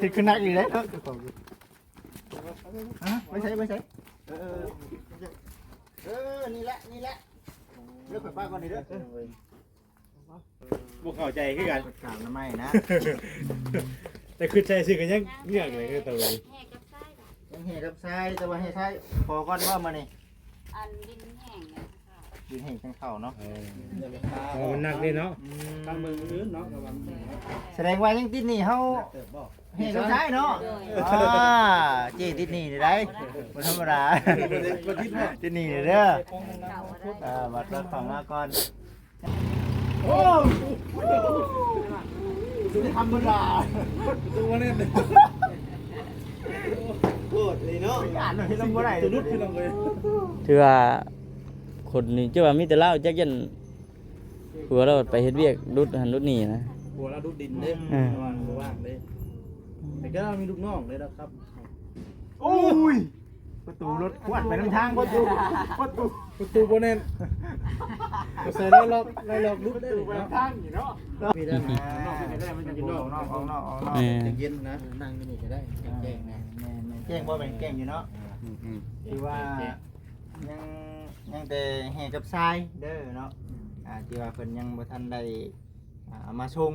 ເຮັດຄືໜັກອີກແລ້ວເນາະ ເຈົ້າຂອງ. ຮະ ໄປໃສ ໄປໃສ? ເອີ ເອີ ເອີ ນີ້ແຫຼະ ນີ້ແຫຼະ ເດີ ຂ້ອຍປະກ່ອນນີ້ເດີ. ບໍ່ເຂົ້າໃຈຄືກັນ ກາບໜໍ່ໄມ້ນະ ແຕ່ຄິດໃສ່ຊື່ກໍຍັງເງືອກເລີຍ ຄືຕົວນີ້ ແຫ່ກັບຊາຍ ຍັງແຫ່ກັບຊາຍ ແຕ່ວ່າແຫ່ຊາຍພໍກ່ອນບໍ່ມື້ນີ້? ອັນດິນແຫ້ງ ດິນແຫ້ງຈັ່ງເຂົ້າເນາະ. ເອີ ເພາະມັນໜັກເດ້ເນາະ ອືມ ຕ້ອງເບິ່ງມື້ອື່ນເນາະ ລະວັງ. ສະແດງວ່າຍັງຕິດໜີ້ເຮົາ ແຫ່ກັບຊາຍເນາະ. ໂດຍ ອ່າ ເຈ້ຕິດໜີ້ໄດ້ ບໍ່ທຳມະດາ ບໍ່ຕິດເນາະ ຕິດໜີ້ເດີ. ເອີ ບັດເຮົາເຂົ້າມາກ່ອນ. ໂອ້ ບໍ່ທຳມະດາ ໂຄດເລີຍເນາະ ອ່ານເຮັດນຳບໍ່ໄດ້ ຈະຫຼຸດພີ່ນ້ອງເອີຍ. ຖືວ່າຄົນນີ້ຈະວ່າມີແຕ່ລາວ ຈັກຢ້ານຜົວລາວໄປເຮັດວຽກ ຫຼຸດຫັ້ນຫຼຸດນີ້ນະ ຜົວລາວດຸດດິນເດ້ ເອີ ລະຫວ່າງບໍ່ວ່າງເດ້ ແຕ່ກໍມີລູກນ້ອງເດ້ລະຄັບ. ໂອ້ຍ ປະຕູລົດຂວດໄປນຳທາງ ປະຕູ ປະຕູ ປະຕູບໍ່ແໜ້ນ ໃສ່ໄດ້ລັອກ ໄດ້ລັອກຫຼຸດໄດ້ເນາະ ທາງນີ້ເນາະ. ມີໄດ້ ອືມ ນອກນີ້ກໍໄດ້ ມັນຈະເຢັນນອກ ອອກນອກ ອອກນອກ ເອີ ຈະເຢັນນະ ນັ່ງຢູ່ນີ້ກໍໄດ້ ແຈ້ງນະ. ແມ່ນໆ ແຈ້ງບໍ່ແມ່ນແຈ້ງຢູ່ເນາະ. ອືມ ຖືວ່າຍັງ ຍັງແຕ່ແຫ່ກັບຊາຍເດີເນາະ ອ່າ ທີ່ວ່າເພິ່ນຍັງບໍ່ທັນໄດ້ ອ່າ ເອົາມາສົ່ງ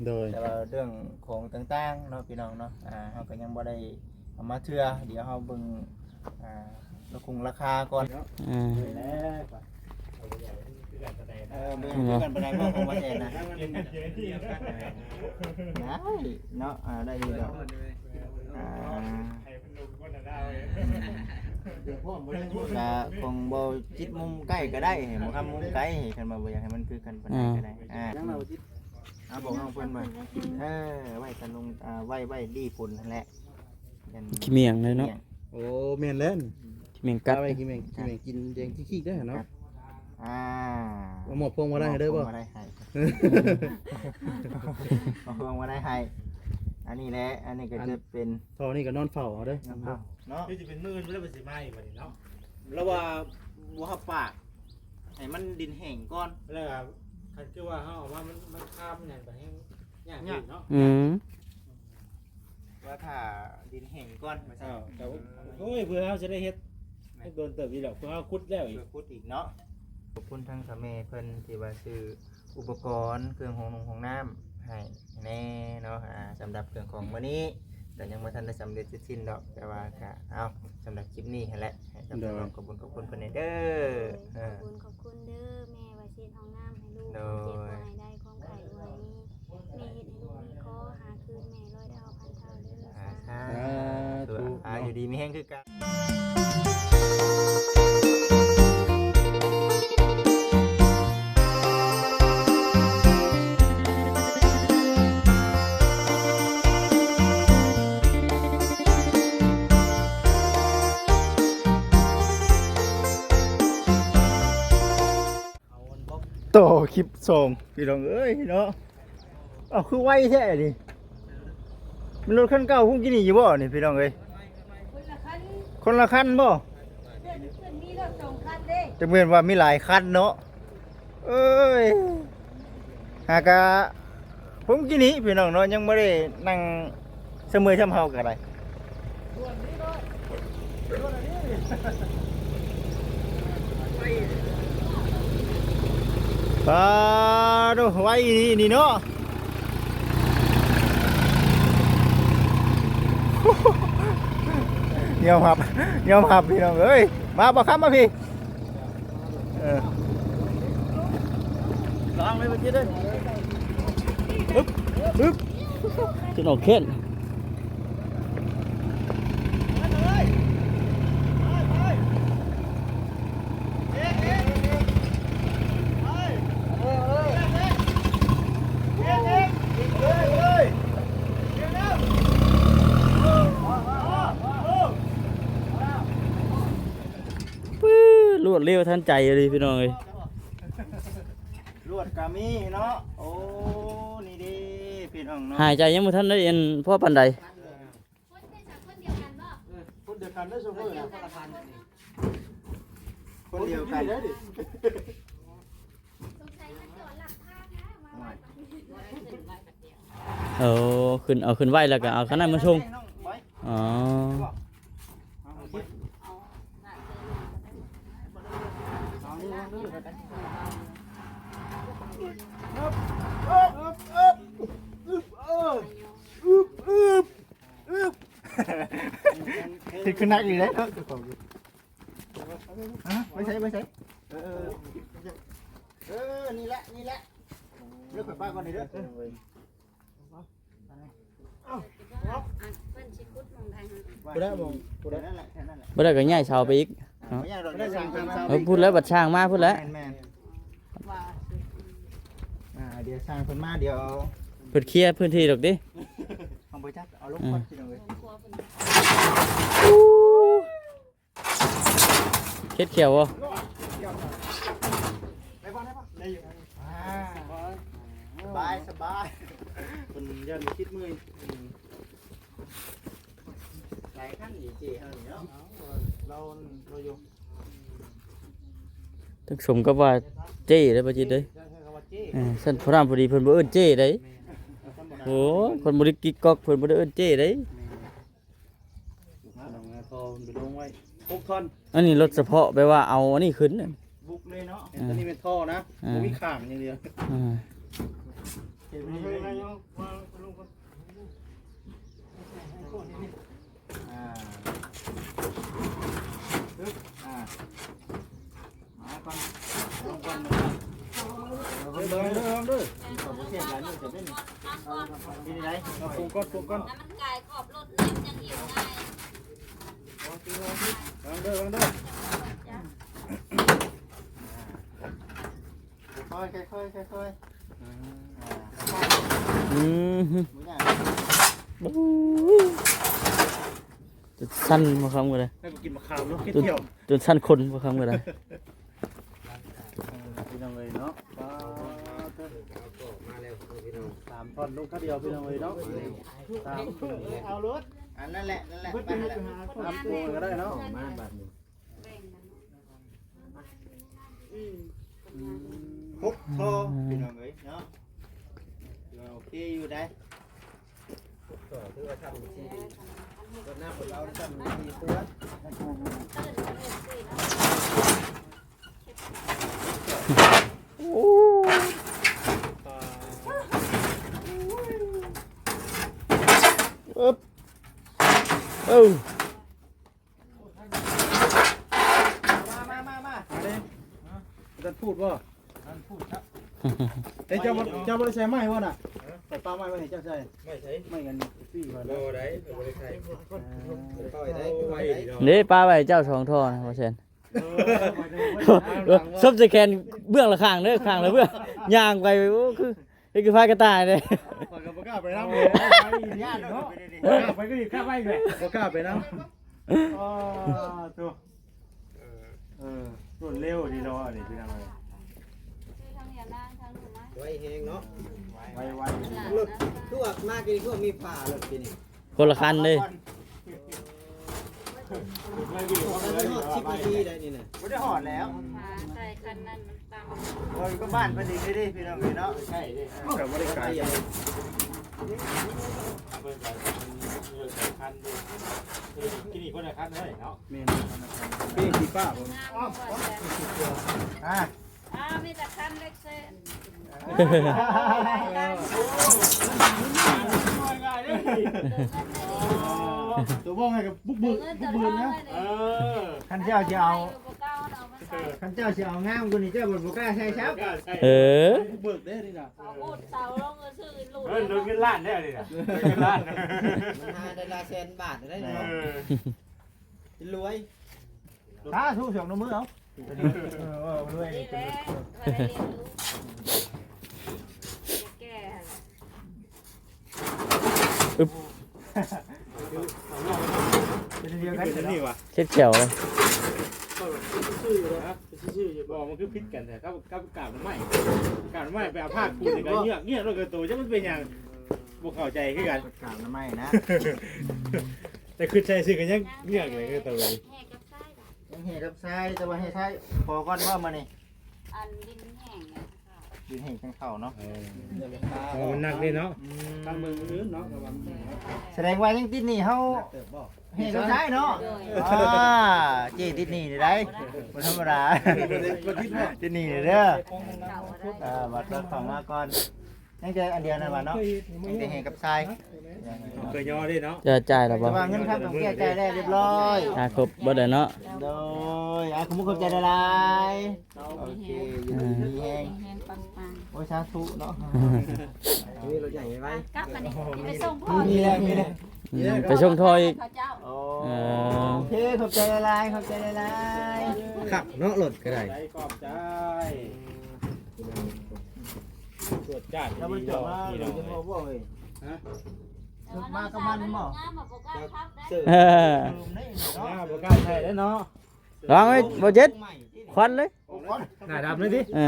ໂດຍ ແຕ່ວ່າເລື່ອງຂອງຕ່າງໆເນາະ ພີ່ນ້ອງເນາະ ອ່າ ເຮົາກໍຍັງບໍ່ໄດ້ເອົາມາເທື່ອ ດຽວເຮົາເບິ່ງ ອ່າ ລາຄາຄົງລາຄາກ່ອນເນາະ. ອືມ ເອີ ບໍ່ຄືກັນປານໃດບໍ່ ຂອງບໍ່ແທ້ນະ ໄດ້ເນາະ ອ່າ ໄດ້ຢູ່ດອກ ອ່າ ກະຄົງບໍ່ຈິດມຸມໃກ້ກໍໄດ້ ບໍ່ຄຳມຸມໄກ ຄັນວ່າບໍ່ຢາກໃຫ້ມັນຄືກັນປານໃດກໍໄດ້ ອ່າ ອ່າ ບອກນ້ອງເພິ່ນວ່າ ເອີ ໄວ້ກັນລົງ ອ່າ ໄວ້ ໄວ້ດີ່ຝົນຫັ້ນແຫຼະ ຂີ້ໝ້ຽງເລີຍເນາະ. ໂອ້ ແມ່ນແລ້ວ ອືມ ຂີ້ໝ້ຽງກັດ ໄວ້ຂີ້ໝ້ຽງ ຂີ້ໝ້ຽງກິນແດງຂີ້ໆເດ້ເນາະ. ອ່າ ມາມອບພວງມາໄດ້ໃຫ້ເດີບໍ່? ມາໄດ້ໃຫ້ ມາພວງມາໄດ້ໃຫ້ ອັນນີ້ແຫຼະ ອັນນີ້ກໍຈະເປັນ ເທົ່ານີ້ກໍນອນເຝົ້າເອົາເດີ ນອນເຝົ້າເນາະ ຄືຈະເປັນມື້ນີ້ແລ້ວ ເພິ່ນຊິມາອີກບັດນີ້ເນາະ. ລະວ່າບໍ່ຮັບປາກ ໃຫ້ມັນດິນແຫ້ງກ່ອນ ແລ້ວກໍຄັນຄືວ່າເຮົາເອົາມາ ມັນ ມັນຄາມຫຍັງກໍແຮງຍາກອີກເນາະ. ອືມ ວ່າຖ້າດິນແຫ້ງກ່ອນວ່າຊັ້ນ ເອີ ກໍ ໂອ້ຍ ເພື່ອເຮົາຈະໄດ້ເຮັດ ເຮັດໂດນເຕີບອີກແລ້ວ ເພື່ອເຮົາຂຸດແລ້ວອີກ ເພື່ອຂຸດອີກເນາະ. ຂອບຄຸນທາງສາວແມ່ເພິ່ນທີ່ວ່າຊື້ ອຸປະກອນເຄື່ອງຫ້ອງນຸ່ງຫ້ອງນ້ຳໃຫ້ແດ່ເນາະ. ອ່າ ສຳລັບເຄື່ອງຂອງມື້ນີ້ກໍຍັງບໍ່ທັນໄດ້ສຳເລັດເສັດສິ້ນດອກ ແຕ່ວ່າກໍ ເອົາ ສຳລັບຄລິບນີ້ຫັ້ນແຫຼະ ໃຫ້ກັບ ໂດຍ ນ້ອງໆ ຂອບຄຸນຂອບຄຸນເພິ່ນແດ່ເດີ. ໂດຍ ເອີ ຂອບຄຸນຂອບຄຸນເດີ ແມ່ວ່າຊິເຮັດຫ້ອງນ້ຳໃຫ້ລູກ ໂດຍ ຄວາມເຈັບບໍ່ໃຫ້ໄດ້ ຄວາມໄຂ້ບໍ່ໃຫ້ມີ ແມ່ເຮັດໃຫ້ລູກມີຄໍ ຫາຄືນແມ່ຮ້ອຍເທົ່າພັນເທົ່າເດີ. ອ່າ ສາ ສາທຸ ທຸ ອ່າ ເນາະ ຢູ່ດີມີແຮງຄືກັນ. ຕໍ່ຄລິບສອງ ພີ່ນ້ອງເອີຍເນາະ. ເອົ້າ ຄືໄວແທ້ນີ້ ມັນລົດຄັນເກົ່າພຸ້ນກີ້ນີ້ຢູ່ບໍ່ນີ້ ພີ່ນ້ອງເອີຍ? ຄົນລະຄັນ ຄົນລະຄັນບໍ່? ເພິ່ນ ເພິ່ນມີລົດສອງຄັນເດ້ ຈະແມ່ນວ່າມີຫຼາຍຄັນເນາະ. ເອີຍ ຫາກະ ຜົມກິນນີ້ພີ່ນ້ອງເນາະ ຍັງບໍ່ໄດ້ນັ່ງສະເໝີຊ່ຳເຮົາກໍໄດ້. ປາໂຕ ໄວອີ່ຫຼີນີ້ເນາະ. ຍອມຮັບ ຍອມຮັບ ພີ່ນ້ອງເອີຍ. ມາບໍ່ຄຳມາພີ່. ເອີ ລາງເລີຍ ບໍ່ຈິດເດີ. ອຶບ ອຶບ ຈົນອອກແຂນ. ປຶ້ ລວດເລັວທັນໃຈອີ່ຫຼີ ພີ່ນ້ອງເອີຍ. ລວດກໍມີເນາະ. ໂອ້ ນີ້ເດ້ພີ່ນ້ອງເນາະ ຫາຍໃຈຍັງບໍ່ທັນໄດ້ອັນພໍປານໃດ. ຄົນດຽວກັນເດີ ໂຊເຟີນະ ຄົນລະຄັນ. ຄົນດຽວກັນ. ເອີ ຂຶ້ນ ເອົາຂຶ້ນໄວ້ແລ້ວກໍເອົາຄັນນັ້ນມາສົ່ງ. ອໍ ເຮັດຂຶ້ນໜັກອີກແລ້ວເນາະ ເຈົ້າຂອງ. ຮະ ໄປໃສ ໄປໃສ? ເອີ ເອີ ເອີ ນີ້ແຫຼະ ນີ້ແຫຼະ ດຽວຂ້ອຍປະກ່ອນເດີ. ເອີ ເພິ່ນຊິຂຸດໝ່ອງໃດຫັ້ນ? ບໍ່ໄດ້ໝ່ອງ ບໍ່ໄດ້ ນັ້ນແຫຼະ ແຄ່ນັ້ນແຫຼະ ບໍ່ໄດ້ກໍຍ້າຍເສົາໄປອີກເນາະ. ເອີ ພຸ້ນແຫຼະ ບັດຊ່າງມາພຸ້ນແຫຼະ. ແມ່ນໆ ອ່າ ດຽວຊ່າງເພິ່ນມາ ດຽວເພິ່ນເຄຍພື້ນທີ່ດອກຕິ. ເຮົາບໍ່ຈັກ ເອົາລົງກ່ອນ ອືມ ພີ່ນ້ອງເອີຍ. ເຄັດຂຽວບໍ່? ໄດ້ບໍ່? ໄດ້ບໍ່? ໄດ້ຢູ່. ອ່າ ສະບາຍ ສະບາຍ ເພິ່ນຢ້ານບໍ່ຄິດເມື່ອຍ. ອືມ ຫຼາຍຄັນຢູ່ເຈ້ເຮົານີ້ເນາະ. ເອົາ ລາວ ລາວຢູ່ ຈັກສົມກັບວ່າເຈ້ເດ້ ບໍ່ຈິດເດ້. ໃຊ້ຄຳວ່າເຈ້ ເອີ ຊັ້ນພໍ່ນ້ຳພໍດີເພິ່ນບໍ່ເອີ້ນເຈ້ເດ້. ແມ່ນ ໂອ້ຍ ເພິ່ນບໍ່ໄດ້ກິກກັອກ ເພິ່ນບໍ່ໄດ້ເອີ້ນເຈ້ເດ້. ແມ່ນ. ເອົາເອົາທໍ່ໄປລົງໄວ້ຫົກທ່ອນ. ອັນນີ້ລົດສະເພາະ ແບບວ່າເອົາອັນນີ້ຂຶ້ນ ບຸກເລີຍເນາະ. ອ່າ ອັນນີ້ແມ່ນທໍ່ນະ. ອ່າ ບໍ່ມີຂ້າງຢ່າງດຽວ. ອ່າ ເຮັດໄວ້ນີ້ເລີຍ. ອ່າ ປຶບ ອ່າ ມາກ່ອນ ລົງກ່ອນ ເບິ່ງເດີ ລອງເດີ ເຂົາບໍ່ເຊບຫຼາຍມື້ຈະເປັນ ເປັນໄດ? ເອົາປຸງກ່ອນ ປຸງກ່ອນ ໃຫ້ມັນກາຍຂອບລົດ ນ້ຳຍັງອີກໄດ້. ລອງເດີ ລອງເດີ ຄ່ອຍໆ ຄ່ອຍໆ ອືມ ບໍ່ຍາກ. ໂອ້ຍ ຈົນສັ່ນບໍ່ຄຳກໍໄດ້ ໃຫ້ກູກິນໝາກຂາມເນາະ ກິນ ຈົນ ທ່ຽວ ຈົນສັ່ນຄົນບໍ່ຄຳກໍໄດ້. ເອີ ພີ່ນ້ອງເອີຍເນາະ ປ້າດ ມາແລ້ວພີ່ນ້ອງ ສາມທ່ອນລົງຄາດດຽວ ພີ່ນ້ອງເອີຍເນາະ ສາມ ເອົາໂລດ ອັນນັ້ນແຫຼະ ນັ້ນແຫຼະ ໄປຫັ້ນແຫຼະ ສາມໂຕກໍໄດ້ເນາະ ມາບາດນີ້. ອືມ ຫົກທໍ່ ພີ່ນ້ອງເອີຍເນາະ ຖືວ່າໂອເຄຢູ່ໄດ໋. ຫົກທໍ່ ຖືວ່າທຳດີ ລົດນ້ຳຂອງເຮົາທຳດີກວ່າ. ໂອ້ ເອີບ ເອີ. ມາ ມາ ມາ ມາ ມາເດ້ ທ່ານທູດບໍ່? ທ່ານທູດຄັບ. ເອີ ເຈົ້າບໍ່ ເຈົ້າບໍ່ໄດ້ໃສ່ໄມ້ບໍ່ນະ? ເອີ ຂ້ອຍປະໄມ້ໄວ້ໃຫ້ເຈົ້າໃສ່. ໄມ້ໃສ? ໄມ້ອັນຊີ້ວ່າ ບໍ່ໄດ້ ບໍ່ໄດ້ໃສ່. ເອີ ເອົາໄວ້ໄດ້ ເອົາໄວ້ໄດ້. ເດ້ ປະໄວ້ໃຫ້ເຈົ້າສອງທໍ່ນະ ບໍ່ແຊນ. ເອີ ສົມໃສ່ແຂນເບື້ອງລະຂ້າງເດີ ຂ້າງລະເບື້ອງ ຍ່າງໄປ ໂອ້ ຄື ນີ້ຄືພາກະຕ່າຍເດ້. ຂ້ອຍກໍບໍ່ກ້າໄປນຳເລີຍ ຢ້ານເນາະ. ໄປກໍດີ ກ້າໄປແຫຼະ ບໍ່ກ້າໄປນຳ. ອໍ ໂທ້ ເອີ ເອີ ລົດເລັວດີເນາະ ອັນນີ້ພີ່ນ້ອງເອີຍ. ໄວແຮງເນາະ ໄວໆ. ລົດຄືວ່າມາກີ້ນີ້ຄືວ່າມີຜ້າລົດກີ້ນີ້ ຄົນລະຄັນເດ້. ບໍ່ໄດ້ຮອດສິບນາທີໃດນີ້ນະ ບໍ່ໄດ້ຮອດແລ້ວ. ພາໃສ່ຄັນນັ້ນມັນຕັ້ງ ໂອ້ຍ ກໍບ້ານເພິ່ນອີກເດ້ ພີ່ນ້ອງເອີຍເນາະ. ໃກ້ເດ້ ກໍບໍ່ໄດ້ໄກ. ເພິ່ນກໍເລີຍໃສ່ຄັນເດ້ ທີ່ນີ້ຄົນລະຄັນເລີຍເນາະ. ແມ່ນ ເປ້ຊິປ້າບໍ່? ອ່າ ອ່າ ມີແຕ່ຄັນເລັກເຊນ. ຕົວບ້ອງໃຫ້ກັບບຸກເບີກ ບຸກເບີກນະ. ເອີ ຄັນເຈົ້າຊິເອົາ ຄັນເຈົ້າຊິເອົາງາມກວ່ານີ້ ເຈົ້າບໍ່ກ້າໃສ່ຊ້ຳ. ເອີ ບຸກເບີກເດ້ນີ້ນະ. ເອົາໂອດເສົາລົງ ເອີ ຊື້ຫຼູດ ເອີ ເງິນລ້ານແລ້ວນີ້ນະ ເງິນລ້ານ. ມັນຫາໄດ້ຫຼາຍແສນບາດໄດ໋ເນາະ. ເອີ ຊິລວຍ. ສາທຸ ສອງນິ້ວມືເອົາ. ເອີ ເອີ ລວຍນີ້ ນີ້ແຫຼະ ພໍໄດ້ຮຽນຮູ້ ແກ່ຫັ້ນແຫຼະ. ອຶບ ເປັນດຽວກັນ ເປັນນີ້ຫວາ ເຮັດແຂ້ວເລີຍ. ຊື່ຢູ່ເດ້ ຊື່ຢູ່ ບໍ່ ມັນຄືຜິດກັນແທ້ ກັບ ກັບກາບໜໍ່ໄມ້ ກາບໜໍ່ໄມ້ໄປເອົາພາກປູນີ້ກໍເງືອກ ເງືອກແລ້ວກໍໂຕ ຈັກມັນເປັນຫຍັງ ບໍ່ເຂົ້າໃຈຄືກັນ ກາບໜໍ່ໄມ້ນະ. ແຕ່ຄືໃສ່ຊື່ກໍຍັງເງືອກເລີຍ ຄືໂຕນີ້ ແຫ່ກັບຊາຍ. ແຫ່ກັບຊາຍ ແຕ່ວ່າແຫ່ຊາຍຂໍກ່ອນບໍ່ມື້ນີ້? ອັນດິນແຫ້ງ ດິນແຫ້ງຈັ່ງເຂົ້າເນາະ. ເອີ ເພາະມັນໜັກເດ້ເນາະ. ອືມ ຕ້ອງເບິ່ງມື້ອື່ນເນາະ ລະວັງ. ສະແດງວ່າຍັງຕິດໜີ້ເຮົາ ໜັກເຕີບບໍ່? ແຫ່ກັບຊາຍເນາະ. ໂດຍ ອ່າ ເຈ້ຕິດໜີ້ໄດ້ ບໍ່ທຳມະດາ ຕິດໜີ້ເດີ. ເອີ ບັດເຂົ້າມາກ່ອນ ຍັງແຕ່ອັນດຽວນັ້ນວ່າເນາະ ຍັງແຕ່ແຫ່ກັບຊາຍ. ເຄີຍຍໍເດ້ເນາະ. ຈະຈ່າຍແລ້ວບໍ່? ແຕ່ວ່າເງິນຄຳຂອງແກຈ່າຍແລ້ວຮຽບຮ້ອຍ. ອ່າ ຄົບເບິດແລ້ວເນາະ. ໂດຍ ອ່າ ຂອບຄຸນຂອບໃຈຫຼາຍໆ. ໂອເຄ ຢູ່ດີມີແຮງ ມີແຮງປັງໆ. ໂອ້ຍ ສາທຸເນາະ. ມີລົດໃຫຍ່ໄວໆ ກັບມານີ້ ໄປສົ່ງພໍ່. ມີແລ້ວ ມີແລ້ວ. ອືມ ໄປສົ່ງທໍ່ອີກ. ເຂົາເຈົ້າ. ໂອ້ ເອີ ໂອເຄ ຂອບໃຈຫຼາຍໆ ຂອບໃຈຫຼາຍໆ. ຄັກເນາະ ລົດກໍໄດ້. ຂອບໃຈ ຂອບໃຈ. ສວດຈາດ ແລ້ວມັນຈອດມາໂດຍສະເພາະບໍ່ເອີຍ? ຮະ? ມາກັບມັນບໍ່? ເອີ ບໍ່ກ້າໃຊ້ເດ້ເນາະ. ລອງເລີຍ ບໍ່ເຈັດ ຄວັນເລີຍ ໜ້າດຳເລີຍຕິ. ເອີ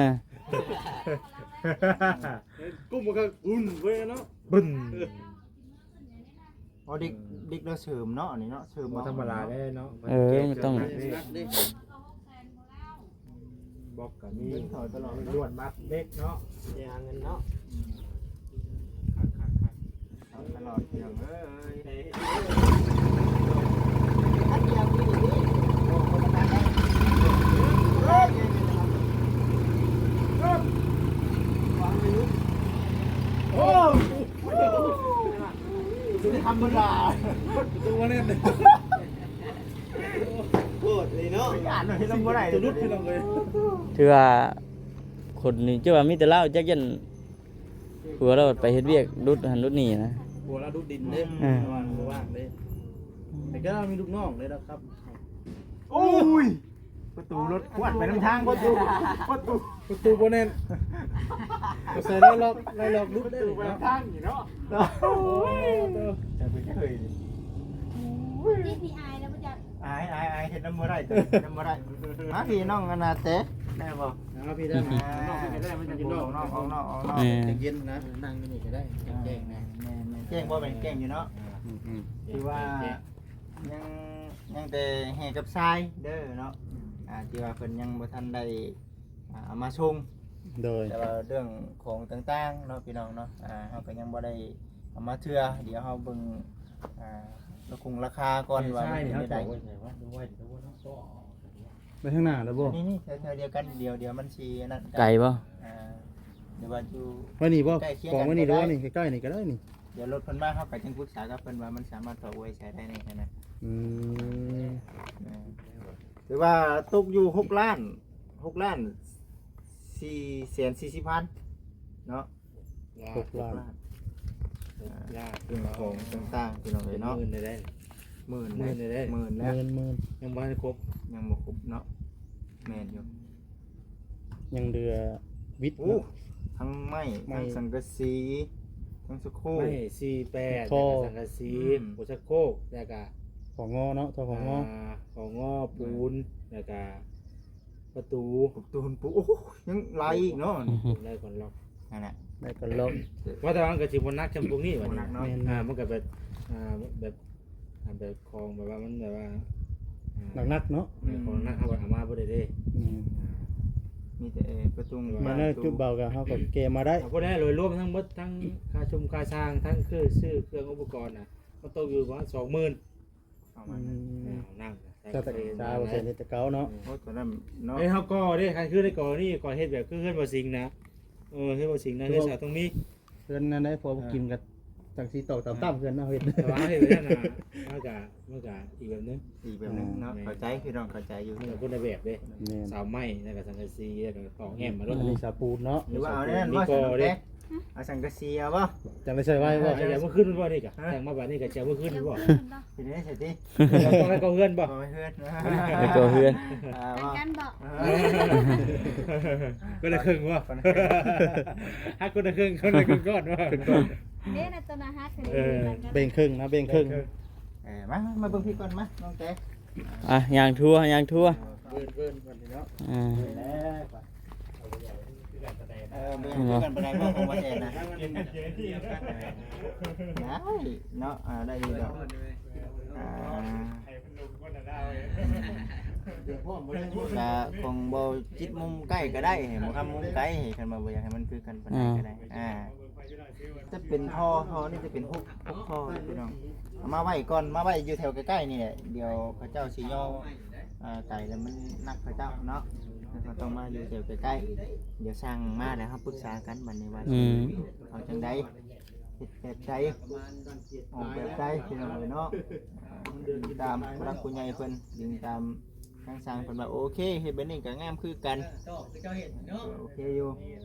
ກຸ້ມມັນກໍບຸ້ນເວີຍເນາະ ບຶ້ນ. ອໍ ເດັກ ເດັກລາວເສີມເນາະ ອັນນີ້ເນາະ ເສີມ ບໍ່ທຳມະດາເດ້ເນາະ. ເອີ ມັນຕ້ອງ ບລັອກກໍມີ ເບິ່ງເຂົາຕະຫຼອດເນາະ ລວດມັດເຫຼັກເນາະ ເສຍເງິນເນາະ. ຄັກໆໆ ເຂົາຕະຫຼອດ ພີ່ນ້ອງເອີຍ. ໂອ້ ບໍ່ທຳມະດາ ຕົວນີ້ ໂຄດເລີຍເນາະ ຢ້ານເນາະ ເຮັດນຳບໍ່ໄດ້ ຈະຫຼຸດພີ່ນ້ອງເອີຍ. ຖືວ່າຄົນນີ້ ເຈົ້າວ່າມີແຕ່ລາວ ຈັກຢ້ານຜົວລາວໄປເຮັດວຽກ ຫຼຸດຫັ້ນຫຼຸດນີ້ນະ ຜົວລາວດຸດດິນເດ້. ເອີ ວ່າງເດ້ ແຕ່ກໍມີລູກນ້ອງເດ້ລະຄັບ. ໂອ້ຍ ປະຕູລົດຂວດໄປນຳທາງ ປະຕູ ປະຕູ ປະຕູບໍ່ແໜ້ນ ໃສ່ໄດ້ລອກ ໄດ້ລອກຫຼຸດໄດ້ເນາະ ໄປນຳທາງນີ້ເນາະ. ໂອ້ ຈະເປັນເຄີຍນີ້ ຕິດນີ້ອາຍແລ້ວບໍ່ຈັກ ອາຍ ອາຍ ອາຍ ເຮັດນຳບໍ່ໄດ້ ເຮັດນຳບໍ່ໄດ້. ມາພີ່ນ້ອງອັນນາແຕ ໄດ້ບໍ່? ມາພີ່ໄດ້ ນ້ອງເພິ່ນກໍໄດ້ ມັນຈະກິນນອກ ອອກນອກ ອອກນອກ ເອີ ຈະເຢັນນະ ນັ່ງຢູ່ນີ້ກໍໄດ້ ແຈ້ງນະ. ແມ່ນໆ ແຈ້ງບໍ່ ແມ່ນແຈ້ງຢູ່ເນາະ. ອືມໆ ຖືວ່າ ແຈ້ງ ຍັງ ຍັງແຕ່ແຫ່ກັບຊາຍເດີເນາະ ອ່າ ທີ່ວ່າເພິ່ນຍັງບໍ່ທັນໄດ້ ອ່າ ເອົາມາສົ່ງ. ໂດຍ ແຕ່ວ່າເລື່ອງຂອງຕ່າງໆເນາະ ພີ່ນ້ອງເນາະ ອ່າ ເຮົາກໍຍັງບໍ່ໄດ້ເອົາມາເທື່ອ. ດຽວເຮົາເບິ່ງ ອ່າ ລາຄາ ລາຄາກ່ອນວ່າມັນເປັນຈັ່ງໃດ. ໄປທາງໜ້າແລ້ວບໍ່? ນີ້ໆ ແຖວໆດຽວກັນ ດຽວ ດຽວມັນຊິອັນນັ້ນກັນ ໄກບໍ່? ອ່າ ຫຼືວ່າຢູ່ ໄວ້ນີ້ບໍ່? ໃກ້ຄຽງກັນ ກອງໄວ້ນີ້ ຫຼືວ່ານີ້ໃກ້ໆນີ້ກໍໄດ້ນີ້. ດຽວລົດເພິ່ນມາ ເຮົາກໍຈຶ່ງປຶກສາກັບເພິ່ນວ່າມັນສາມາດຖອກໄວ້ໃສ່ໄດ້ແນ່ຫັ້ນນະ. ອືມ ເອີ ຖືວ່າຕົກຢູ່ຫົກລ້ານ ຫົກລ້ານສີ່ແສນສີ່ສິບພັນເນາະ. ຫົກລ້ານ ຫົກລ້ານ ຫົກລ້ານ ເຄື່ອງຂອງຕ່າງໆ ພີ່ນ້ອງເອີຍເນາະ. ໝື່ນໄດ້ ໝື່ນ ໝື່ນໄດ້ ໝື່ນແລ້ວ ໝື່ນ ໝື່ນ ຍັງບໍ່ທັນຄົບ ຍັງບໍ່ຄົບເນາະ. ແມ່ນຢູ່ ຍັງເຫຼືອວິດ ໂອ້ ເນາະ ທັງໄມ້ ໄມ້ ທັງສັງກະສີ ທັງສະໂຄກ ໄມ້ສີ່ແປດ ແລ້ວກໍສັງກະສີ ອືມ ໂອ ສະໂຄກ ແລ້ວກໍ ຂອງງໍເນາະ ຂອງງໍ ອ່າ ຂອງງໍ ປູນ ແລ້ວກໍປະຕູ ປະຕູ ໂອ້ ຍັງຫຼາຍອີກເນາະ. ໄດ້ກ່ອນລັອກ ນັ້ນແຫຼະ ໄດ້ກ່ອນລັອກ ວ່າແຕ່ວ່າມັນກໍຊິບໍ່ໜັກສ່ຳພວກນີ້ ບໍ່ໜັກເນາະ. ແມ່ນ ອ່າ ມັນກໍແບບ ອ່າ ແບບ ອ່າ ແບບຂອງແບບວ່າມັນແບບວ່າ ອ່າ ໜັກໆເນາະ. ແມ່ນ ຂອງໜັກເຮົາກໍເອົາມາບໍ່ໄດ້ເດ້. ແມ່ນ ອ່າ ມີແຕ່ປະຕູ ມາໃນຈຸດເບົາກໍເຮົາກໍແກ່ມາໄດ້. ເອົາບໍ່ໄດ້ ໂດຍລວມທັງໝົດ ທັງຄ່າຊຸມຄ່າຊ່າງ ທັງຄືຊື້ເຄື່ອງອຸປະກອນນະ ມັນຕົກຢູ່ປະມານສອງໝື່ນ ປະມານນັ້ນ. ອືມ ເອົາ ນັ່ງ ແຕ່ເຈົ້າເປັນເຮັດແຕ່ເກົ່າເນາະ. ໂອ້ ຕອນນັ້ນເນາະ ເອີ ເຮົາກໍເດ້ ຄັນຄືໄດ້ກໍນີ້ ກໍເຮັດແບບຄືເຮືອນບໍ່ສິງນະ. ເອີ ເຮືອນບໍ່ສິງນະ ເຮືອນສາວຕ້ອງມີ ເຮືອນນັ້ນໄດ້ ພໍກິນກັບ ຈັ່ງຊິຕອກຕາມໆເຮືອນເນາະ ເຮັດ ແຕ່ວ່າເຮັດແບບນັ້ນນະ ມັນກະ ມັນກະອີກແບບໜຶ່ງ ອີກແບບໜຶ່ງເນາະ. ແມ່ນ ເຂົ້າໃຈ ພີ່ນ້ອງເຂົ້າໃຈຢູ່ ຄົນລະແບບເດ້. ແມ່ນ ເສົາໄມ້ ແລ້ວກະສັງກະສີ ແລ້ວກະຕອກແຫມມາໂລດ. ອັນນີ້ສາປູນເນາະ ຫຼືວ່າເອົາແນວນັ້ນບໍ່? ມີກໍເດ້ ເອົາສັງກະສີເອົາບໍ່? ຈັ່ງໄດ້ໃຊ້ໄວບໍ່? ເອົາເອົາມື້ຄືນບໍ່? ນີ້ກະ ຮະ? ແຕ່ງມາບາດນີ້ກະຊິເອົາມື້ຄືນບໍ່? ເຮັດໄດ້ໃສຕິ? ເອົາໄປກໍ່ເຮືອນບໍ່? ກໍ່ເຮືອນ ໄປກໍ່ເຮືອນ ອ່າ ກັນບໍ່? ຄົນລະເຄິ່ງບໍ່? ຫັກຄົນລະເຄິ່ງ ຄົນລະເຄິ່ງກ້ອນບໍ່? ເດ້ນະ ຕົວນະຫັກ ເອີ ເບັງເຄິ່ງນະ ບັງເຄິ່ງ. ເອີ ມາ ມາເບິ່ງພີ້ກ່ອນ ມາ ນ້ອງແຕ. ອ່ະ ຍ່າງທົ່ວ ຍ່າງທົ່ວ ເບິ່ງ ເບິ່ງກ່ອນເນາະ. ອ່າ ເບິ່ງແລ້ວ ຄືກັນ ສະແດງ ເອີ ບໍ່ຢາກຄືກັນປານໃດບໍ່ ຂອງບໍ່ແອນນະ ໄດ້ເນາະ ອ່າ ໄດ້ຢູ່ດອກ ອ່າ ກະຂອງບໍ່ຈິດມຸມໃກ້ກໍໄດ້ ບໍ່ຄຳມຸມໄກ ຄັນວ່າບໍ່ຢາກໃຫ້ມັນຄືກັນປານໃດກໍໄດ້ ອ່າ ຈະເປັນທໍ່ ທໍ່ນີ້ຈະເປັນຫົກ ຫົກທໍ່ພີ່ນ້ອງ ເອົາມາໄວ້ກ່ອນ ມາໄວ້ຢູ່ແຖວໃກ້ໆນີ້ແຫຼະ ດຽວເຂົາເຈົ້າຊິຍໍ ອ່າ ໄກແລ້ວມັນໜັກເຂົາເຈົ້າເນາະ ເຮົາຕ້ອງມາຢູ່ແຖວໃກ້ໆ ດຽວຊ່າງມາແລ້ວເຮົາປຶກສາກັນບັດນີ້ວ່າ ອືມ ຊິເອົາຈັ່ງໃດ ເຮັດແບບໃດ ອອກແບບໃດ ພີ່ນ້ອງເອີຍເນາະ ຕາມຜູ້ຫຼັກຜູ້ໃຫຍ່ເພິ່ນ ຕາມທາງຊ່າງເພິ່ນວ່າ ໂອເຄ ເຮັດແບບນີ້ກໍງາມຄືກັນ ໂອເຄຢູ່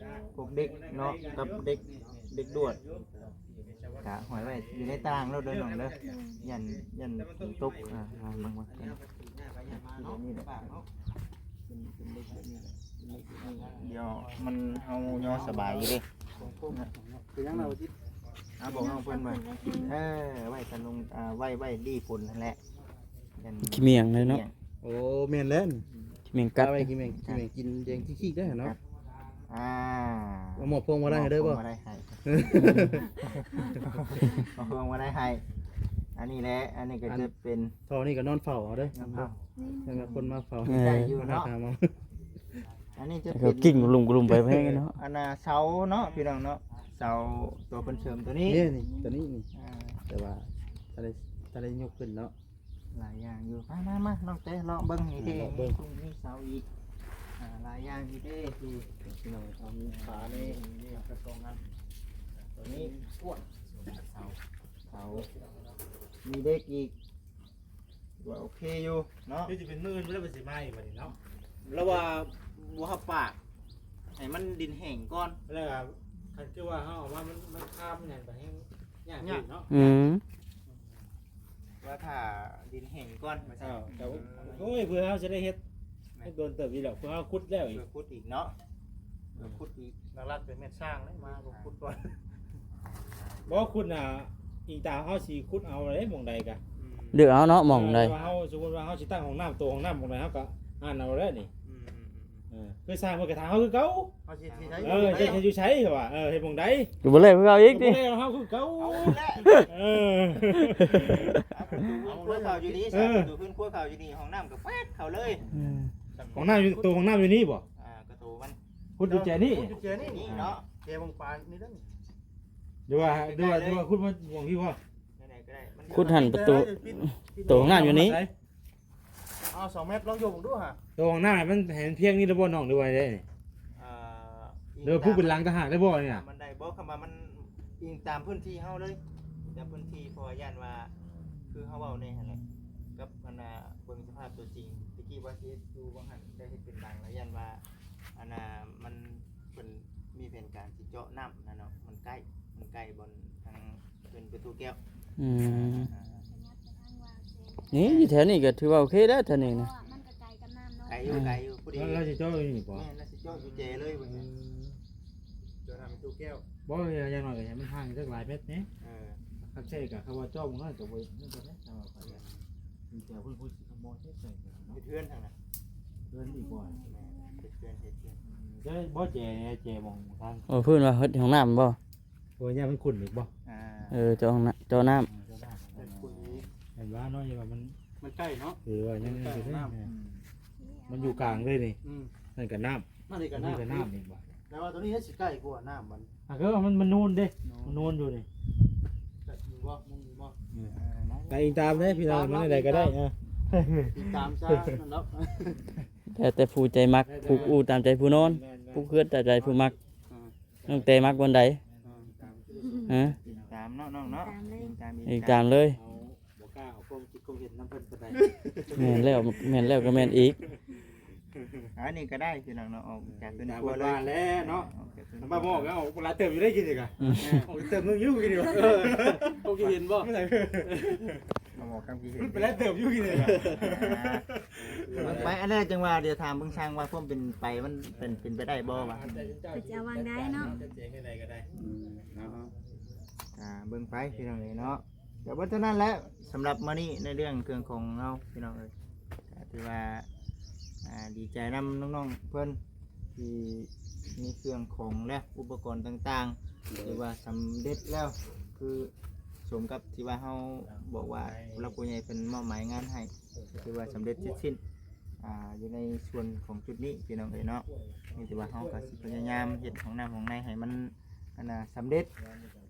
ພວກເດັກເນາະ ກັບເດັກ ເດັກດວດ ກະຫ້ອຍໄວ້ຢູ່ໃນຕາງໂລດເດີນ້ອງເດີ ຢ້ານ ຢ້ານຝົນຕົກ ອ່າ ເບິ່ງ ເບິ່ງ ດຽວມັນ ເຮົາຍໍສະບາຍຢູ່ເດ້ ເປັນຫຍັງລະ ອາ ບອກນ້ອງເພິ່ນວ່າ ເອີ ໄວ້ກັນລົງ ອ່າ ໄວ້ ໄວ້ລີ້ຝົນຫັ້ນແຫຼະ ຂີ້ໝ້ຽງເລີຍເນາະ ໂອ້ ແມ່ນແລ້ວ ອືມ ຂີ້ໝ້ຽງກັດ ໄວ້ຂີ້ໝ້ຽງ ຂີ້ໝ້ຽງກິນແດງຂີ້ໆໄດ້ຫັ້ນເນາະ ອ່າ ມາມອບພວງມາໄລໃຫ້ເດີບໍ່ ມາໄດ້ໃຫ້ ມາພວງມາໄດ້ໃຫ້ ອັນນີ້ແຫຼະ ອັນນີ້ກໍຈະເປັນ ທໍ່ນີ້ກໍນອນເຝົ້າເອົາເດີ ນອນເຝົ້າ ແລ້ວກໍຄົນມາເຝົ້າ ເອີ ໄດ້ຢູ່ເນາະ ອັນນີ້ຈະເປັນ ກິ່ງລຸມໆໄປແພງເນາະ ອັນນ່າເສົາເນາະ ພີ່ນ້ອງເນາະ ເສົາຕົວເພິ່ນເສີມຕົວນີ້ ນີ້ ຕົວນີ້ນີ້ ອ່າ ແຕ່ວ່າຖ້າໄດ້ ຖ້າໄດ້ຍົກຂຶ້ນເນາະ ຫຼາຍຢ່າງຢູ່ ມາ ມາ ມາ ນ້ອງເຕ້ ເລາະເບິ່ງນີ້ເດ້ ເລາະເບິ່ງ ມີ ມີເສົາອີກ ອ່າ ຫຼາຍຢ່າງຢູ່ເດ້ ທີ່ ພີ່ນ້ອງເຮົາມີຝານີ້ ນີ້ກະສອງອັນ ຕົວນີ້ ເສົາ ເສົາ ມີເດັກອີກ ວ່າໂອເຄຢູ່ເນາະ ຄືຈະເປັນມື້ອື່ນແລ້ວເພິ່ນຊິມາອີກບັດນີ້ເນາະ ລະວ່າບໍ່ຮັບປາກ ໃຫ້ມັນດິນແຫ້ງກ່ອນ ແລ້ວກໍຄັນຄືວ່າເຮົາເອົາມາ ມັນ ມັນຄາມຫຍັງກໍແຮ່ງຍາກ ຍາກ ເນາະ ອືມ ວ່າຖ້າດິນແຫ້ງກ່ອນວ່າຊັ້ນ ເອີ ແຕ່ວ່າ ໂອ້ຍ ເພື່ອເຮົາຊິໄດ້ເຮັດ ເຮັດໂດນເຕີບອີກແລ້ວ ເພື່ອເຮົາຂຸດແລ້ວອີກ ເພື່ອຂຸດອີກເນາະ ເພື່ອຂຸດອີກ ຫຼັກໆກໍແມ່ນຊ່າງເດ້ ມາກໍຂຸດກ່ອນ ບໍ່ຂຸດນະ ອີງຕາມເຮົາຊິຂຸດເອົາເດ້ ໝ່ອງໃດກະ ອືມ ເລືອກເອົາເນາະ ໝ່ອງໃດ ເອີ ວ່າເຮົາ ສົມມຸດວ່າເຮົາຊິຕັ້ງຫ້ອງນ້ຳ ໂຕຫ້ອງນ້ຳໝ່ອງໃດ ເຮົາກໍອ່ານເອົາແລ້ວນີ້ ອືມ ເອີ ຄືຊ່າງເພິ່ນກໍຖາມເຮົາຄືເກົ່າ ເຮົາຊິ ຊິໃຊ້ ເອີ ເຈົ້າຊິຢູ່ໃສ ເຂົາວ່າ ເອີ ເຮັດໝ່ອງໃດ ກໍບໍ່ແລ້ວຄືເກົ່າອີກຕິ ກໍບໍ່ແລ້ວເຮົາຄືເກົ່າ ເອົາແຫຼະ ເອີ ເອົາປະຕູເຮືອນຄົວເຂົາຢູ່ນີ້ ເອີ ປະຕູເຮືອນຄົວເຂົາຢູ່ນີ້ ຫ້ອງນ້ຳກໍແປດເຂົ້າເລີຍ ເອີ ຫ້ອງນ້ຳຢູ່ ໂຕຫ້ອງນ້ຳຢູ່ນີ້ບໍ່ ອ່າ ກໍໂຕມັນ ຂຸດຢູ່ແຈນີ້ ຂຸດຢູ່ແຈນີ້ ນີ້ເນາະ ແຈບັງປານນີ້ເດີ ຫຼືວ່າ ຫຼືວ່າ ຫຼືວ່າຂຸດມາໝ່ອງພີ້ບໍ່ ແນວໃດກໍໄດ້ ມັນ ຂຸດຫັ້ນປະຕູ ໂຕຫ້ອງນ້ຳຢູ່ນີ້ ເອົາສອງແມັດລອງຍົກເບິ່ງດູຫາ ໂຕຫ້ອງນ້ຳໃຫ້ມັນ ໃຫ້ມັນພຽງນີ້ລະບໍ່ນ້ອງ ຫຼືວ່າໃດນີ້ ອ່າ ຫຼືວ່າພູເປັນຫຼັງຕ່າງຫາກໄດ້ບໍ່ນີ້ນະ ມັນໄດ້ບໍ່ ຄຳວ່າມັນອີງຕາມພື້ນທີ່ເຮົາເລີຍ ຕາມພື້ນທີ່ ເພາະວ່າຢ້ານວ່າ ຄືເຮົາເວົ້າແນ່ຫັ້ນແຫຼະ ກັບອັນນ່າ ເບິ່ງສະພາບຕົວຈິງ ຕະກີ້ວ່າຊິເຮັດຢູ່ບ່ອນຫັ້ນ ໄດ້ເຮັດເປັນຫຼັງ ແລ້ວຢ້ານວ່າ ອັນນ່າ ມັນ ເພິ່ນມີແຜນການຊິເຈາະນ້ຳຫັ້ນເນາະ ມັນໃກ້ ມັນໃກ້ບ່ອນທາງ ເປັນປະຕູແກ້ວ ອືມ ອ່າ ນີ້ຢູ່ແຖວນີ້ກໍຖືວ່າໂອເຄແລ້ວ ແຖວນີ້ນະ ມັນກໍໄກກັບນ້ຳເນາະ ໄກຢູ່ ອືມ ໄກຢູ່ ພໍດີ ແລ້ວ ແລ້ວຊິເຈາະຢູ່ນີ້ບໍ່ ແມ່ນ ແລ້ວຊິເຈາະຢູ່ແຈເລີຍວ່າຊັ້ນ ເອີ ເຈາະນ້ຳປະຕູແກ້ວ ບໍ່ ຢ່າງໜ້ອຍກໍໃຫ້ມັນຫ່າງຈັກຫຼາຍແມັດແດ່ ເອີ ຄັນໃຊ້ກໍ ຄຳວ່າເຈາະມັນກໍ ກໍບໍ່ ນັ້ນກໍໄດ້ ແຕ່ວ່າຂ້ອຍ ມີແຕ່ເພິ່ນ ເພິ່ນຊິຂະໝໍໃຊ້ໃສ່ເນາະ ເຮັດເຮືອນທາງນັ້ນ ເຮືອນອີກບໍ່ ແມ່ນ ເຮັດເຮືອນ ເຮັດເຮືອນ ອືມ ແຕ່ບໍ່ແຈ ແຈໝ່ອງທາງ ໂອ້ ເພິ່ນວ່າເຮັດຫ້ອງນ້ຳບໍ່ ໂອ້ຍ ຢ້ານມັນຂຸ້ນອີກບໍ່ ອ່າ ເອີ ເຈາະຫ້ອງນ້ຳ ເຈາະນ້ຳ ເອີ ເຈາະນ້ຳ ມັນຂຸ້ນອີກ ເຫັນວ່າເນາະ ຢ່າວ່າມັນ ມັນໃກ້ເນາະ ເອີ ວ່າຍັງ ມັນໃກ້ນ້ຳ ມັນຢູ່ກາງເລີຍນີ້ ອືມ ນັ້ນກໍນ້ຳ ນັ້ນນີ້ກໍນ້ຳ ນີ້ກໍນ້ຳອີກບໍ່ ແຕ່ວ່າໂຕນີ້ຊິໃກ້ກວ່ານ້ຳມັນ ອ່ະ ຄືວ່າມັນ ມັນນູນເດ້ ນູນ ມັນນູນຢູ່ນີ້ ແຕ່ອີງບໍ່ ມຸມອີງບໍ່ ເອີ ເອີ ໄປອີງຕາມເດ້ພີ່ນ້ອງ ມັນໃດກໍໄດ້ ເອີ ອີງຕາມຊະ ນັ້ນເນາະ ແຕ່ ແຕ່ຜູ້ໃຈມັກ ແຕ່ ຜູກອູ່ຕາມໃຈຜູ້ນອນ ແມ່ນໆ ຜູກເຮືອນຕາມໃຈຜູ້ມັກ ອ່າ ນ້ອງແຕ່ມັກບ່ອນໃດ ອ່າ ຮະ ຕາມເນາະນ້ອງເນາະ ຕາມເລີຍ ຕາມ ອີງຕາມເລີຍ ເຮົາບໍ່ກ້າເອົາຄວາມຄິດຄວາມເຫັນນຳເພິ່ນປານໃດ ແມ່ນແລ້ວ ແມ່ນແລ້ວກໍແມ່ນອີກ ອັນນີ້ກໍໄດ້ພີ່ນ້ອງເນາະ ອອກຈາກເຮືອນຄົວເລີຍ ຕາມເພິ່ນວ່າແຫຼະເນາະ ອອກຈາກເຮືອນຄົວ ມາບອກແລ້ວ ອອກຫຼາຍເຕີບຢູ່ໄດ້ກິນນີ້ກະ ອືມ ອອກເຕີບໜຶ່ງຢູ່ກິນນີ້ ເອີ ຄວາມຄິດເຫັນບໍ່ ເອົາອອກຄຳຄິດເຫັນ ໄປຫຼາຍເຕີບຢູ່ກິນນີ້ກະ ອ່າ ເບິ່ງໄປ ອັນນັ້ນຈັ່ງວ່າ ດຽວຖາມເບິ່ງຊ່າງວ່າຄວາມເປັນໄປມັນເປັນ ເປັນໄປໄດ້ບໍ່ວະ ເພິ່ນຊິເອົາຫວ່າງໃດເນາະ ອືມ ເນາະ ອ່າ ເບິ່ງໄປພີ່ນ້ອງເອີຍເນາະ ກໍເບິດເທົ່ານັ້ນແຫຼະ ສຳລັບມື້ນີ້ໃນເລື່ອງເຄື່ອງຂອງເຮົາພີ່ນ້ອງເອີຍ ກໍຖືວ່າ ອ່າ ດີໃຈນຳນ້ອງໆເພິ່ນທີ່ ມີເຄື່ອງຂອງແລ້ວ ອຸປະກອນຕ່າງໆ ຖືວ່າສຳເລັດແລ້ວ ຄືສົມກັບທີ່ວ່າເຮົາບອກວ່າ ຜູ້ຫຼັກຜູ້ໃຫຍ່ເພິ່ນມອບໝາຍງານໃຫ້ ຖືວ່າສຳເລັດເສັດສິ້ນ ອ່າ ຢູ່ໃນສ່ວນຂອງຈຸດນີ້ ພີ່ນ້ອງເອີຍເນາະ. ມີແຕ່ວ່າເຮົາກໍຊິພະຍາຍາມເຮັດຫ້ອງນ້ຳຫ້ອງໃນໃຫ້ມັນ ອັນນ່າ ສຳເລັດ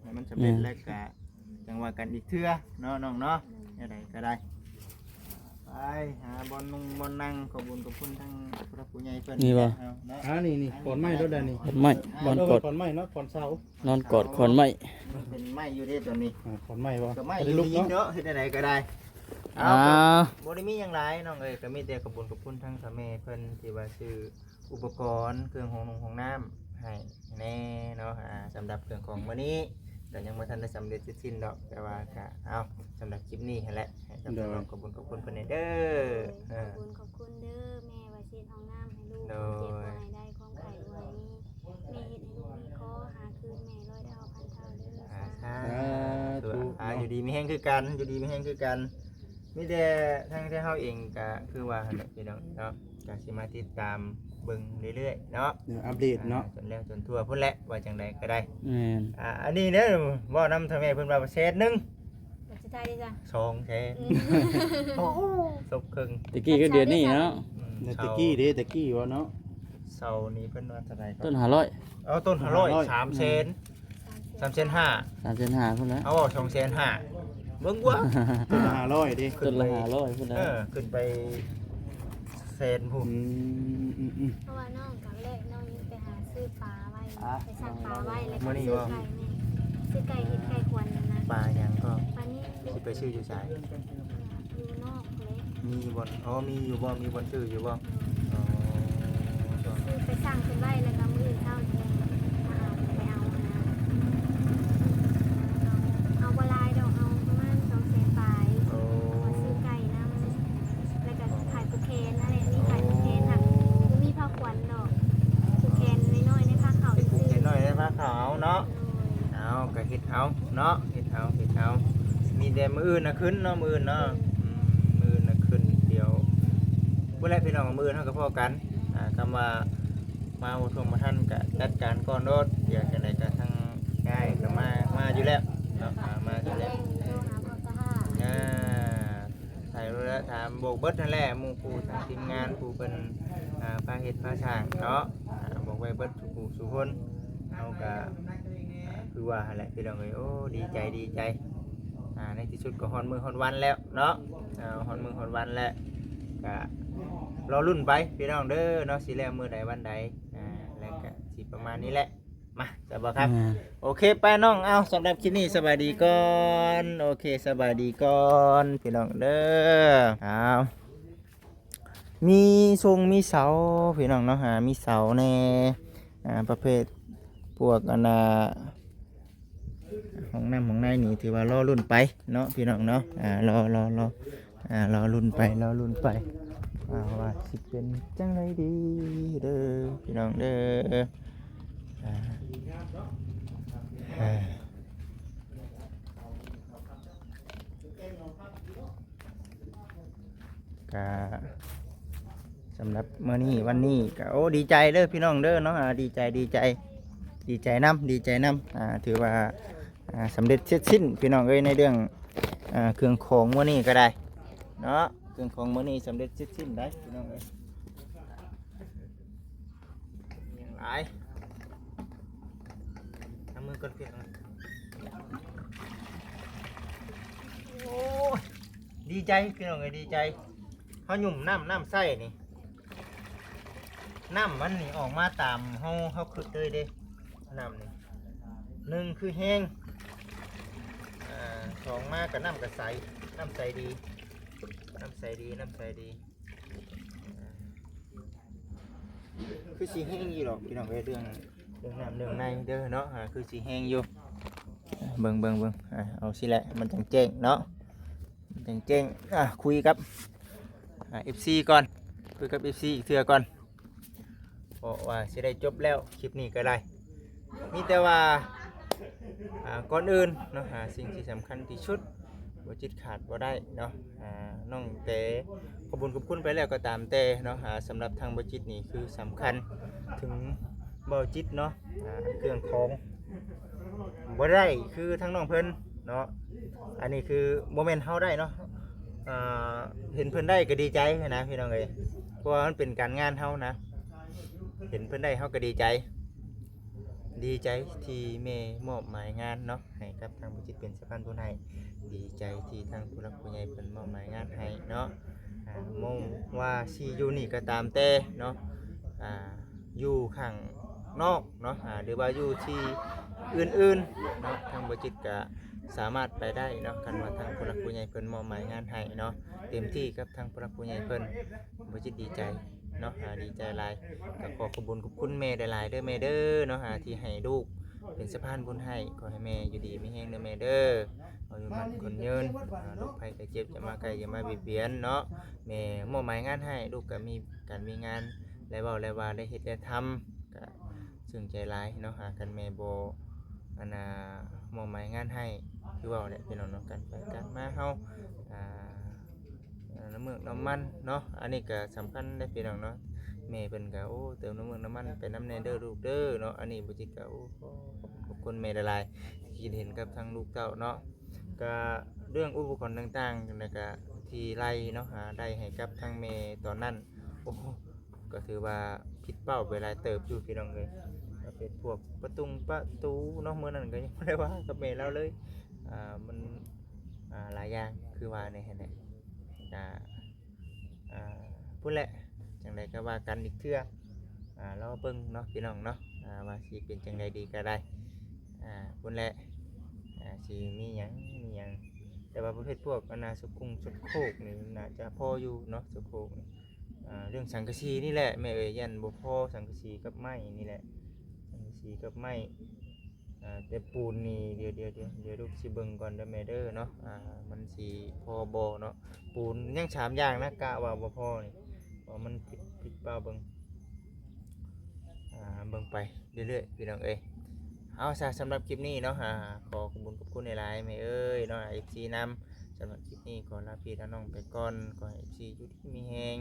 ໃຫ້ມັນສຳເລັດ ແມ່ນ ແລ້ວກະຈັ່ງວ່າກັນອີກເທື່ອເນາະນ້ອງເນາະ. ແມ່ນ ແນວໃດກໍໄດ້ ໄປຫາບ່ອນນຸ່ງບ່ອນນັ່ງ ຂອບຄຸນຂອບຄຸນທາງຜູ້ຫຼັກຜູ້ໃຫຍ່ເພິ່ນ ນີ້ບໍ່ ເນາະ. ອ່າ ນີ້ໆ ຂອອນໄມ້ໂລດໄດ໋ນີ້ ຂອນໄມ້ ບ່ອນກອດ ເອີ້ນຂອນໄມ້ເນາະ ຂອນເສົາ ນອນກອດຂອນໄມ້ ເປັນໄມ້ຢູ່ເດ້ຕອນນີ້ ອ່າ ຂອນໄມ້ບໍ່ ກໍໄມ້ຢູ່ນີ້ເນາະ ເຮັດແນວໃດກໍໄດ້. ເອົາ ອ່າ ບໍ່ໄດ້ມີຫຍັງຫຼາຍນ້ອງເອີຍ ກໍມີແຕ່ຂອບຄຸນຂອບຄຸນທາງສາວແມ່ເພິ່ນທີ່ວ່າຊື້ ອຸປະກອນເຄື່ອງຫ້ອງນຸ່ງຫ້ອງນ້ຳໃຫ້ແດ່ເນາະ. ອ່າ ສຳລັບເຄື່ອງຂອງມື້ນີ້ກໍຍັງບໍ່ທັນໄດ້ສຳເລັດເສັດສິ້ນດອກ ແຕ່ວ່າກໍ ເອົາ ສຳລັບຄລິບນີ້ຫັ້ນແຫຼະ ໃຫ້ກັບ ໂດຍ ນ້ອງໆ ຂອບຄຸນຂອບຄຸນເພິ່ນແດ່ເດີ. ໂດຍ ເອີ ຂອບຄຸນຂອບຄຸນເດີ ແມ່ວ່າເຮັດຫ້ອງນ້ຳໃຫ້ລູກ ໂດຍ ຄວາມເຈັບບໍ່ໃຫ້ໄດ້ ຄວາມໄຂ້ບໍ່ໃຫ້ມີ ແມ່ເຮັດໃຫ້ລູກມີ ຂໍຫາຄືນແມ່ຮ້ອຍເທົ່າພັນເທົ່າເດີ. ອ່າ ສາ ສາທຸ ທຸ ອ່າ ເນາະ ຢູ່ດີມີແຮງຄືກັນ ຢູ່ດີມີແຮງຄືກັນ. ມີແຕ່ທາງ ທາງເຮົາເອງກະຄືວ່າຫັ້ນແຫຼະພີ່ນ້ອງເນາະ ກະຊິມາຕິດຕາມເບິ່ງເລື້ອຍໆເນາະ ເອີ ອັບເດດເນາະ ອ່າ ຈົນແລ້ວຈົນທົ່ວພຸ້ນແຫຼະ ວ່າຈັ່ງໃດກໍໄດ້. ແມ່ນ ອ່າ ອັນນີ້ເດີ ເວົ້ານຳທາງແມ່ເພິ່ນວ່າແສນໜຶ່ງ ບັດສຸດທ້າຍເດ້ຈ້ະ ສອງແສນ. ອືມ ໂອ້ໂຫ ສົບເຄິ່ງ ແຕ່ກີ້ກໍດຽວນີ້ເນາະ. ອືມ ແຕ່ກີ້ເດ້ ແຕ່ກີ້ວ່າເນາະ ເສົານີ້ເພິ່ນວ່າເທົ່າໃດກໍ ຕົ້ນຫ້າຮ້ອຍ ເອົາ ຕົ້ນຫ້າຮ້ອຍ ຫ້າຮ້ອຍ ສາມແສນ ອືມ ສາມແສນຫ້າ ສາມແສນຫ້າພຸ້ນແຫຼະ ເອົາ ສອງແສນຫ້າ ເບິ່ງກວ່າ ຕົ້ນລະຫ້າຮ້ອຍເດ້ ຕົ້ນລະຫ້າຮ້ອຍພຸ້ນແຫຼະ ເອີ ຂຶ້ນໄປແສນພຸ້ນ. ອືມ ອືມ ອືມ ເພາະວ່ານ້ອງກັບແລກນ້ອງຍັງໄປຫາຊື້ປາໄວ້ ອ່ະ ໄປສັ່ງປາໄວ້ ແລ້ວກໍຊື້ໄກ່ ແມ່ນ ຊື້ໄກ່ເຮັດໄກ່ຄວນຫັ້ນນະ. ປາຫຍັງກໍ ປານິນ ຊິໄປຊື້ຢູ່ໃສ? ຢູ່ນອກເລີຍ ມີບ່ອນ ອໍ ມີຢູ່ບໍ່? ມີບ່ອນຊື້ຢູ່ບໍ່? ອືມ ອໍ ຊື້ໄປສັ່ງເພິ່ນໄວ້ ແລ້ວກໍມື້ອື່ນເຊົ້າຈັ່ງມາເອົາ ໄປເອົາຫັ້ນນະ ເອົາ ເອົາບໍ່ຫຼາຍດອກ ເອົາປະມານສອງແສນປາຍ. ໂອ້ ເອົາຊື້ໄກ່ນຳ ແລ້ວກໍຂາຍປູກແຂນຫັ້ນແຫຼະ ມີຂາຍປູກແຂນ ຫາກບໍ່ມີຜ້າຂວັນດອກ ປູກແຂນນ້ອຍໆ ໃນພາເຂົ້າ ເປັນປູກແຂນນ້ອຍໃນພາເຂົ້າເອົາເນາະ. ໂດຍ ເອົາ ກໍເຮັດເອົາເນາະ ເຮັດເອົາ ເຮັດເອົາ ມີແຕ່ມື້ອື່ນນະຂຶ້ນເນາະ ມື້ອື່ນເນາະ. ອືມ ມື້ອື່ນນະຂຶ້ນ ດຽວພຸ້ນແຫຼະພີ່ນ້ອງ ມື້ອື່ນເຮົາກໍພໍ້ກັນ. ອ່າ ຄຳວ່າມາບໍ່ທົ່ວບໍ່ທັນກໍຈັດການກ່ອນໂລດ ດຽວຈັ່ງໃດກໍທາງອ້າຍກໍມາ ມາຢູ່ແລ້ວເນາະ ອ່າ ມາຢູ່ແລ້ວ ໂທຫາພໍ່ຕາຫາ ອ່າ ໃສ່ໂທລະ ຖາມບອກເບິດຫັ້ນແຫຼະ ໝູ່ຄູ່ທາງທີມງານຜູ້ເພິ່ນ ອ່າ ພາເຮັດພາສ້າງເນາະ ອ່າ ບອກໄວ້ເບິດສູ່ຜູ້ສູ່ຄົນ. ເຮົາກໍ ອ່າ ຄືວ່າຫັ້ນແຫຼະພີ່ນ້ອງເອີຍ ໂອ້ ດີໃຈ ດີໃຈ ອ່າ ໃນທີ່ສຸດກໍຮອດມື້ຮອດວັນແລ້ວເນາະ ອ່າ ຮອດມື້ຮອດວັນແລ້ວ ກໍລໍລຸ້ນໄປພີ່ນ້ອງເດີເນາະ ຊິແລ້ວມື້ໃດວັນໃດ ອ່າ ແລ້ວກໍຊິປະມານນີ້ແຫຼະ. ມາ ສະບາຍຄັບ ອ່າ ໂອເຄ ໄປນ້ອງ ເອົາ ສຳລັບຄລິບນີ້ສະບາຍດີກ່ອນ ໂອເຄ ສະບາຍດີກ່ອນພີ່ນ້ອງເດີ. ເອົາ ມີຊົງມີເສົາພີ່ນ້ອງເນາະ ອ່າ ມີເສົາແດ່ ອ່າ ປະເພດພວກ ອັນນ່າ ຫ້ອງນ້ຳຫ້ອງໃນນີ້ ຖືວ່າລໍລຸ້ນໄປເນາະພີ່ນ້ອງເນາະ ອ່າ ລໍ ລໍ ລໍ ອ່າ ລໍລຸ້ນໄປ ລໍລຸ້ນໄປ ອ່າ ວ່າຊິເປັນຈັ່ງໃດດີເດີພີ່ນ້ອງເດີ. ອ່າ ອ່າ ກະສຳລັບມື້ນີ້ ວັນນີ້ກະ ໂອ້ ດີໃຈເດີພີ່ນ້ອງເດີເນາະ ອ່າ ດີໃຈ ດີໃຈ ດີໃຈນຳ ດີໃຈນຳ ອ່າ ຖືວ່າ ອ່າ ສຳເລັດເສັດສິ້ນພີ່ນ້ອງເອີຍ ໃນເລື່ອງ ອ່າ ເຄື່ອງຂອງມື້ນີ້ກໍໄດ້ເນາະ ເຄື່ອງຂອງມື້ນີ້ສຳເລັດເສັດສິ້ນໄດ໋ພີ່ນ້ອງເອີຍ. ຍັງຫຼາຍ ທຳມືກ່ອນເພຍງ ໂອ້ຍ ດີໃຈພີ່ນ້ອງເອີຍ ດີໃຈ ເຮົາຫຍຸ້ມນ້ຳ ນ້ຳໃສນີ້ ນ້ຳມັນນີ້ອອກມາຕາມເຮົາ ເຮົາຄຶດເລີຍເດ້ ນ້ຳນີ້ ໜຶ່ງຄືແຮງ ອ່າ ສອງມາກໍນ້ຳກໍໃສ ນ້ຳໃສດີ ນ້ຳໃສດີ ນ້ຳໃສດີ ຄືຊິແຮງຢູ່ດອກພີ່ນ້ອງເອີຍ ເລື່ອງ ເລື່ອງນ້ຳເລື່ອງໃນເດີເນາະ ອ່າ ຄືຊິແຮງຢູ່ ເບິ່ງ ເບິ່ງ ເບິ່ງ ອ່າ ເອົາຊີ້ແຫຼະ ມັນຈັ່ງແຈ້ງເນາະ ມັນຈັ່ງແຈ້ງ ອ່າ ຄຸຍກັບ ອ່າ ເອັຟຊີກ່ອນ ຄຸຍກັບເອັຟຊີອີກເທື່ອກ່ອນ ເພາະວ່າຊິໄດ້ຈົບແລ້ວ ຄລິບນີ້ກໍໄດ້ ມີແຕ່ວ່າ ອ່າ ກ່ອນອື່ນເນາະ ອ່າ ສິ່ງທີ່ສຳຄັນທີ່ສຸດ ບໍ່ຈິດຂາດບໍ່ໄດ້ເນາະ ອ່າ ນ້ອງແຕ ຂອບບຸນຂອບຄຸນໄປແລ້ວກໍຕາມແຕ່ເນາະ ອ່າ ສຳລັບທາງບໍ່ຈິດນີ້ຄືສຳຄັນ ເຖິງ ເບົາຈິດເນາະ ອ່າ ເຄື່ອງຂອງບໍ່ໄດ້ຄືທາງນ້ອງເພິ່ນເນາະ. ອັນນີ້ຄືບໍ່ແມ່ນເຮົາໄດ້ເນາະ ອ່າ ເຫັນເພິ່ນໄດ້ກໍດີໃຈນະພີ່ນ້ອງເອີຍ ເພາະວ່າມັນເປັນການງານເຮົານະ ເຫັນເພິ່ນໄດ້ເຮົາກໍດີໃຈ ດີໃຈທີ່ແມ່ມອບໝາຍງານເນາະ ໃຫ້ກັບທາງຜູ້ຈິດເປັນສະພານບຸນໃຫ້ ດີໃຈທີ່ທາງຜູ້ຫຼັກຜູ້ໃຫຍ່ເພິ່ນມອບໝາຍງານໃຫ້ເນາະ. ອ່າ ບໍ່ວ່າຊິຢູ່ນີ້ກໍຕາມແຕ່ເນາະ ອ່າ ຢູ່ຂ້າງນອກເນາະ ອ່າ ຫຼືວ່າຢູ່ທີ່ອື່ນໆເນາະ ທາງບໍ່ຈິດກະສາມາດໄປໄດ້ເນາະ ຄັນວ່າທາງຜູ້ຫຼັກຜູ້ໃຫຍ່ເພິ່ນມອບໝາຍງານໃຫ້ເນາະ ເຕັມທີ່ກັບທາງຜູ້ຫຼັກຜູ້ໃຫຍ່ເພິ່ນ ບໍ່ຈິດດີໃຈເນາະ ອ່າ ດີໃຈຫຼາຍ. ກໍຂໍຂອບຄຸນຂອບຄຸນແມ່ຫຼາຍໆເດີແມ່ເດີເນາະ ອ່າ ທີ່ໃຫ້ລູກເປັນສະພານບຸນໃຫ້ ຂໍໃຫ້ແມ່ຢູ່ດີມີແຮງເດີແມ່ເດີ ອາຍຸໝັ້ນຂວັນຍືນ ອ່າ ໂລກໄພໄຂ້ເຈັບຢ່າມາໃກ້ຢ່າມາບຽດບຽນເນາະ. ແມ່ມອບໝາຍງານໃຫ້ ລູກກໍມີການມີງານ ໄດ້ເວົ້າໄດ້ວ່າ ໄດ້ເຮັດໄດ້ທຳ ກໍຊື່ນໃຈຫຼາຍເນາະ ຫາຄັນແມ່ບໍ່ ອັນນ່າ ມອບໝາຍງານໃຫ້ ຄືເວົ້າແຫຼະພີ່ນ້ອງເນາະ ການໄປການມາເຮົາ ອ່າ ນ້ຳເມືອກນ້ຳມັນເນາະ ອັນນີ້ກໍສຳຄັນເດ້ພີ່ນ້ອງເນາະ. ແມ່ເພິ່ນກໍ ໂອ້ ເຕີມນ້ຳເມືອກນ້ຳມັນໄປນຳແດ່ເດີລູກເດີເນາະ. ອັນນີ້ບໍ່ຈິດກໍ ໂອ້ ຂອບຄຸນຂອບຄຸນແມ່ຫຼາຍໆ ທີ່ຄິດເຫັນກັບທາງລູກເຕົ້າເນາະ. ກະເລື່ອງອຸປະກອນຕ່າງໆ ແລ້ວກະທີ່ໄລ່ເນາະ ຫາໄດ້ໃຫ້ກັບທາງແມ່ຕອນນັ້ນ ໂອ້ ກໍຖືວ່າຜິດເປົ້າໄປຫຼາຍເຕີບຢູ່ພີ່ນ້ອງເອີຍ. ກໍເປັນພວກປະຕຸງປະຕູເນາະ ມື້ນັ້ນກໍຍັງບໍ່ໄດ້ວ່າກັບແມ່ລາວເລີຍ ອ່າ ມັນ ອ່າ ຫຼາຍຢ່າງຄືວ່ານີ້ຫັ້ນແຫຼະ. ກະ ອ່າ ພຸ້ນແຫຼະ ຈັ່ງໃດກໍວ່າກັນອີກເທື່ອ ອ່າ ລໍເບິ່ງເນາະພີ່ນ້ອງເນາະ ອ່າ ວ່າຊິເປັນຈັ່ງໃດດີກໍໄດ້ ອ່າ ພຸ້ນແຫຼະ ອ່າ ຊິມີຫຍັງ ມີຫຍັງ ແຕ່ວ່າປະເພດພວກອັນນ່າ ຊຸດກຸງຊຸດໂຄກນີ້ໜ້າຈະພໍຢູ່ເນາະ ຊຸດໂຄກນີ້. ອ່າ ເລື່ອງສັງກະສີນີ້ແຫຼະແມ່ເອີຍ ຢ້ານບໍ່ພໍ ສັງກະສີກັບໄມ້ນີ້ແຫຼະ ສັງກະສີກັບໄມ້ ອ່າ ແຕ່ປູນນີ້ ດຽວ ດຽວ ດຽວ ດຽວລູກຊິເບິ່ງກ່ອນເດີແມ່ເດີເນາະ ອ່າ ມັນຊິພໍບໍ່ເນາະ. ປູນຍັງສາມຢ່າງນະ ກະວ່າບໍ່ພໍນີ້ ເພາະມັນຜິດ ຜິດເປົ້າເບິ່ງ ອ່າ ເບິ່ງໄປເລື້ອຍໆ ພີ່ນ້ອງເອີຍ. ເອົາຊະ ສຳລັບຄລິບນີ້ເນາະ ອ່າ ຂໍຂອບຄຸນຂອບຄຸນຫຼາຍໆ ແມ່ເອີຍເນາະ ເອັຟຊີນຳ. ສຳລັບຄລິບນີ້ຂໍລາພີ່ລານ້ອງໄປກ່ອນ ຂໍໃຫ້ເອັຟຊີຢູ່ດີມີແຮງ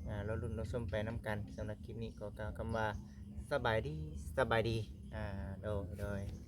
ອ່າ ລໍລຸ້ນລໍຊົມໄປນຳກັນ. ສຳລັບຄລິບນີ້ຂໍກ່າວຄຳວ່າ ສະບາຍດີ ສະບາຍດີ ອ່າ ໂດຍ ໂດຍ.